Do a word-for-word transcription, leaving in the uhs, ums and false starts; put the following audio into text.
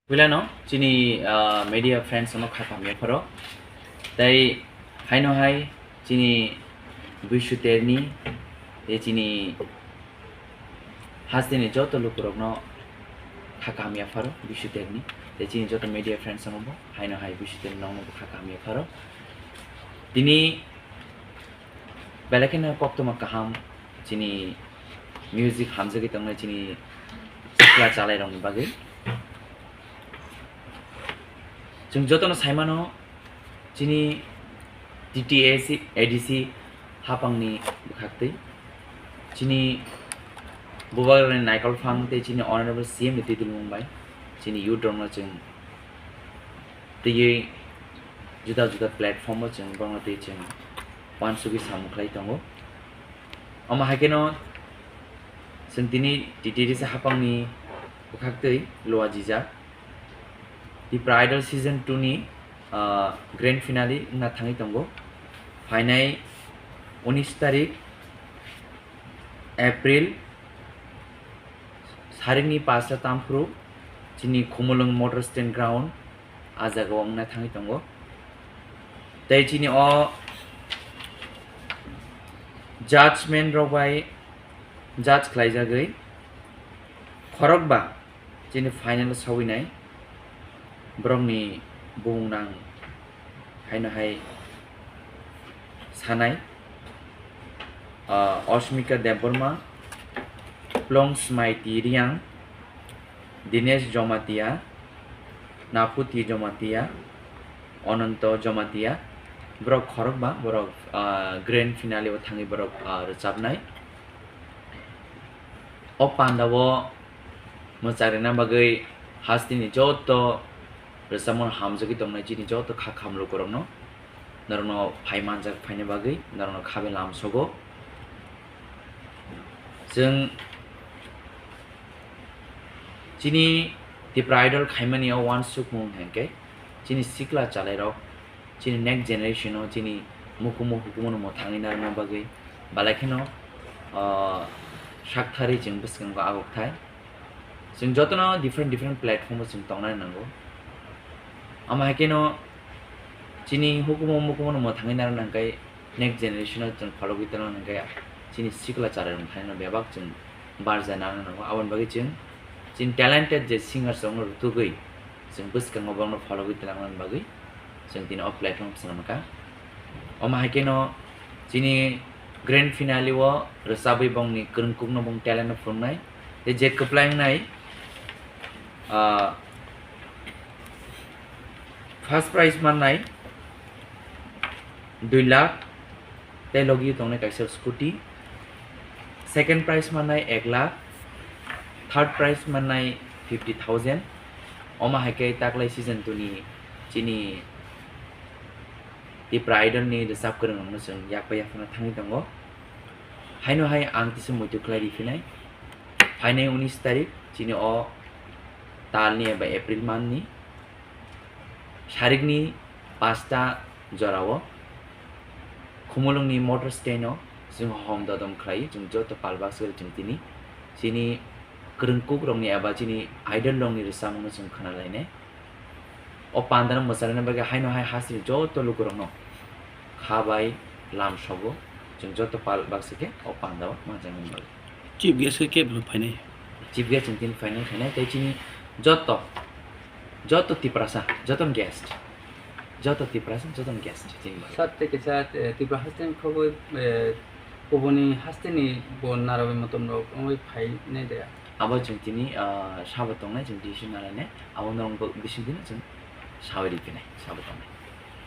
Puilano chini, ah, media friends no kha kaham yapharo. Tai haino hai chini Bishu Terni, tei chini hasteni joto lukurokno kha kaham yapharo Bishu Terni. Tei chini joto media friends no bo haino hai Bishu Terni nokno bo kha kaham yapharo. Tini belai kheno koktwma kaham chini music hamjagwi tongnai chini sikla chalairokni bagwi. Chwng jotono saimano chini T T A C, A D C hapangni bwkhaktwi chini Bubagrani Naikolphang tei chini Honorable C M ni twi dulmung bai chini youth rokno chwng twiwi juda juda platform o chwng borokno twi chwng uansugwi samung khlai tongo. Omo hai kheno chwng tini T T A C hapangni bwkhaktwi Loa Jijak Tipra Idol Season two ni, ah, grand finale wngna thangwi tongo. Phainai unis tarik April, sarikni pasta tamphuru chini Khumulwng Motor Stand Ground, ah jagao wngna thangwi tongo. Tei chini o judgment rok bai judge khlaijagwi khorokba chini final o sawinai borokni bumung nang haino hai sanai, ah, Osmika Debbarma, Plong Smaiti Riang, Dinesh Jomatia, Naphuti Jomatia, Ononto Jomatia, borok khorokba, borok, ah, grand finale o thangwi borok, ah, rwchapnai. O panda o mwchang rwna bagwi hasteni joto rwchapmung hamjagwi tongnai chini joto kha khamlukurokno, norokno phai manjak phaina bagwi norokno kha bai lamsogo. Chwng chini Tipra Idol khaimani o uansukmung hinkhe chini sikla chalairok, chini next generation o chini mukumu hukumu no mwthangwi narwkna bagwi belai kheno, ah, sakthari chwng bwskango agok thai. Chwng jotono different different platform o chwng tongnai nango. Omo hai kheno chini hukumu mukumu no mwthangwi narwkna hwnkhe next generation o chwng phologwi tongna hwnkhe chini sikla chalairok thaino bebak chwng barja nangna nango. Aboni bagwi chwng chini talented je singers rokno rwtugwi chwng bwskango borokno phologwi twlangna bagwi chwng tini o platform swnamkha. Omo hai kheno chini grand finale o rwchabwi bongni kwrwngkukno bong talent no phunuknai. Tei je kwplai wngnai, ah, first prize mannai dui lakh, tei logi tongnai kaisa scooty. Second prize mannai ek lakh, third prize mannai fifty thousand. Omo hai khe taklai season two ni chini Tipra Idol ni rwchap kwrwng rokno chwng yak bai yak phano thangwi tongo. Haino hai ang kisa muitu khlai ri phinai. Phainai unis tarik chini o tal ni eba April month ni sarikni pasta jorao Khumulwngni motor stand o chwng hom dodom khlai, chwng joto pal baksa chwng tini chini kwrwngkuk rokni eba chini idol rokni rwchapmung no chwng khna lainai. O panda no mwcharwna bagwi haino hai hasteni joto lukurokno kha bai lamsogo, chwng joto pal baksa khe o panda o manjaknani bagwi. Chief guest khe keblo phainai? Chief guest chwng tini phainai, phainai tei chini joto, joto Tiprasa, joto guest, joto Tiprasa, joto guest chini bagwi. Sir, tei kaisa, eh, Tripura hasteni khobwi, eh, kubuni hasteni bo narwgwi motom rok wngwi phainai de? Abo chwng tini, ah, sabo tongnai, chwng decision nalainai, abo norok bo bising dino chwng sawi riphinai, sabo tongnai.